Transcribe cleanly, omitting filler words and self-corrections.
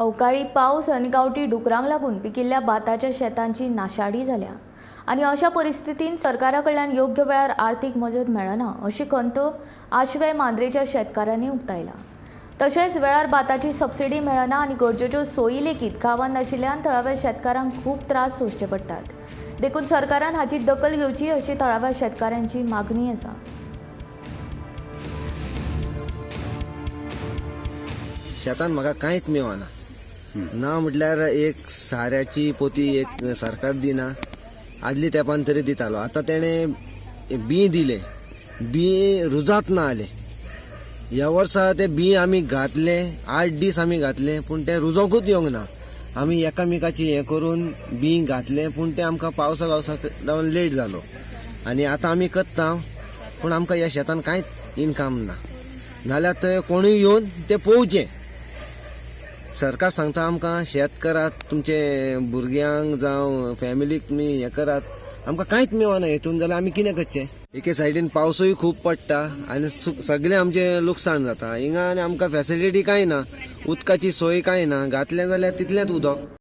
अवकाळी पावस आनी गांवठी डुकरांक लागून पिकिल्ल्या भाताच्या शेतांची नाशाडी जाल्या आनी अशा परिस्थितींत सरकारा कडल्यान योग्य वेळार आर्थीक मजत मेळना अशी खंत आशवे मांद्रेच्या शेतकारांनी उक्तायला. तशेंच वेळार भाताची सबसिडी मेळना आनी गरजेच्यो सोयी लेगीत गांवांत नाशिल्ल्यान थळाव्या शेतकारांक खूब त्रास सोंसचे पडटात. देखून सरकारान हाची दखल घेवची अशी थळाव्या शेतकारांची मागणी आसा. शेतान म्हाका कांयच मेळना. ना म्हटल्यार एक साऱ्याची पोती एक सरकार दिना. आदली तेंपान तरी दितालो. आतां तेणें बी दिले, बी रुजात ना आले. ह्या वर्सा ते बी आमी घातले, 8 दीस आमी घातले, पूण ते रुजोंकूच येवंक ना. आमी एकामेकाची हें करून बी घातले, पूण ते आमकां पावसा पावसाक लागून लेट जालो. आनी आतां आमी करता, पूण आमकां ह्या शेतान कांयच इनकम ना. नाल्यार ते कोणूय येवन ते पळोवचें. सरकार सांगता आमकां शेत करात, तुमचे भुरग्यांक जावं फॅमिलीक तुमी हें करात. आमकां कांयच मेळना हेतून, जाल्यार आमी कितें करचें? एके सायडीन पावसूय खूब पडटा आनी सगळें आमचें लुकसाण जाता हिंगा. आनी आमकां फॅसिलिटी कांय ना, उदकाची सोय कांय ना. घातलें जाल्यार तितलेंच उदक.